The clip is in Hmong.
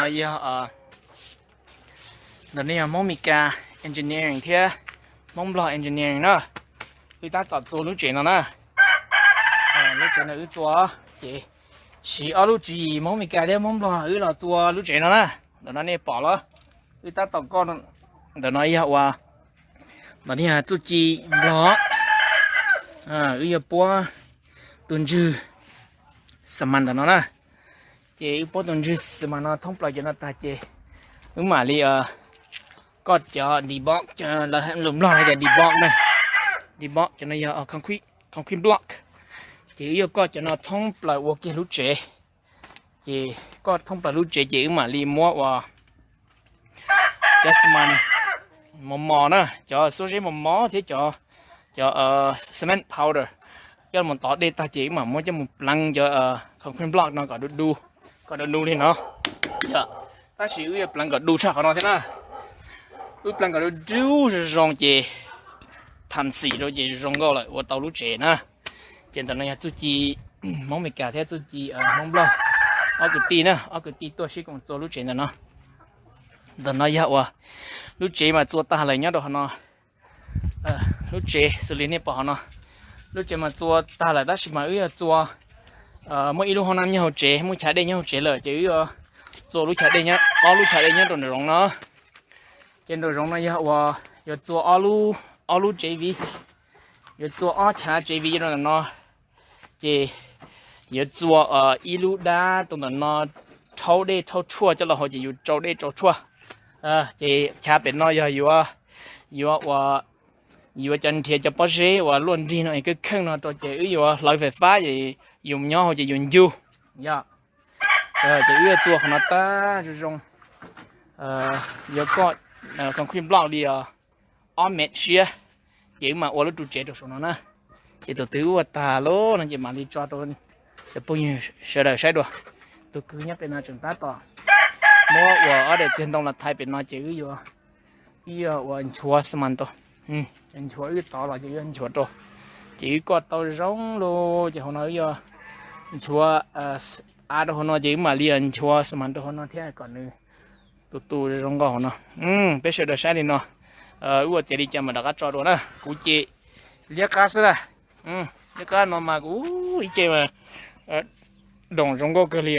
Yog ntawm no yog Hmoob Mes Kas engineering thiab Hmoob Nplog engineering na. Wb tab tom txua lub tsev no na. Lub tsev no wb txua, ces siv ob lub tswv yim Hmoob Mes Kas thiab Hmoob Nplog wb los txua lub tsev no na. Ntawm no nej pom los, wb tab tom koj, ntawm no yog uas, ntawm no yog txuj ci Nplog. Wb yuav puab tus ntswg xi mas ntawm no na. Ces wb puab tus ntswg xi mas no thoob plaws cov no tag ces wb mam li koj cov debulk, lus Nplog hais tias debulk na. Debulk cov no yog concrete block. Ces wb yuav koj cov no thoob plaws ua kiag lub tsev. Ces koj thoob plaws lub tsev ces wb mam li muab uas cov xi mas mos mos na, cov xuab zeb mos mos thiab cov, cov cement powder coj mus tov dej tag ces wb mam muab coj mus pleev cov concrete block no kom du, kom du du li no. Tab sis wb yuav pleev kom du tshaj qhov no thiab na. Wb pleev kom du du zoo zoo ces tham xim rau ces zoo nkauj lawm ua tau lub tsev na. Ces ntawm no yog txuj ci Hmoob Mes Kas thiab txuj ci Hmoob Nplog, ob kwv tij na, ob kwv tij tuaj sib koom txua lub tsev ntawm no. Ntawm no yog uas lub tsev mas txua tag lawm nyob rau hauv no. Lub tsev xws li nej pom hauv no, lub tsev mas txua tag lawm tab sis mas wb yuav txua, muaj ib lub hoob nab nyob hauv tsev, muaj chav dej nyob hauv tsev lawm ces wb yuav txua lub chav dej, ob lub chav dej nyob rau nraum zoov no. Ces nraum zoov no yog uas yuav txua ob lub tsev viv, yuav txua ob chav tsev viv rau ntawm no. Ces yuav txua ib lub dab rau ntawm no, rhaub dej rhaub tshuaj coj los hauv ces yus tsau dej tsau tshuaj. Ces chav pem no yog yuav, yuav uas, yuav cov nrhiav cov pob zeb uas luaj nrig no es kawg kheej no rau ces wb yuav hlawv fais fab ces yus nyob hauv ces yus ncug. Yog, ces wb yuav txua qhov no tag zoo zoo, yuav koj concrete block li ob mev siab, ces wb mam ua lub ru tsev rau saum no na. Ces tus twg ua tag lawm no ces mam li tso rau cov phooj ywg sawv daws saib dua. Tus kwv nyob pem no tseem tab tom muab uas ob daim txiag ntoo los thaiv pem no ces wb yuav, wb yuav uas nchuav xi mas rau. Cov nchuav wb tov los ces wb yuav nchuav rau. Ces wb koj tau zoo lawm ces hauv no wb yuav nchuav av rau hauv no ces wb mam li nchuav xi mas rau hauv no thiab kom nws tu tu zoo nkauj hauv no. Peb sawv daws saib li no, wb ua tiav li cas mam rov qab tso dua na. Kuv ces liab qab xwb na. Liab qab no mas kuv ib ce mas doom zoo nkauj kawg li.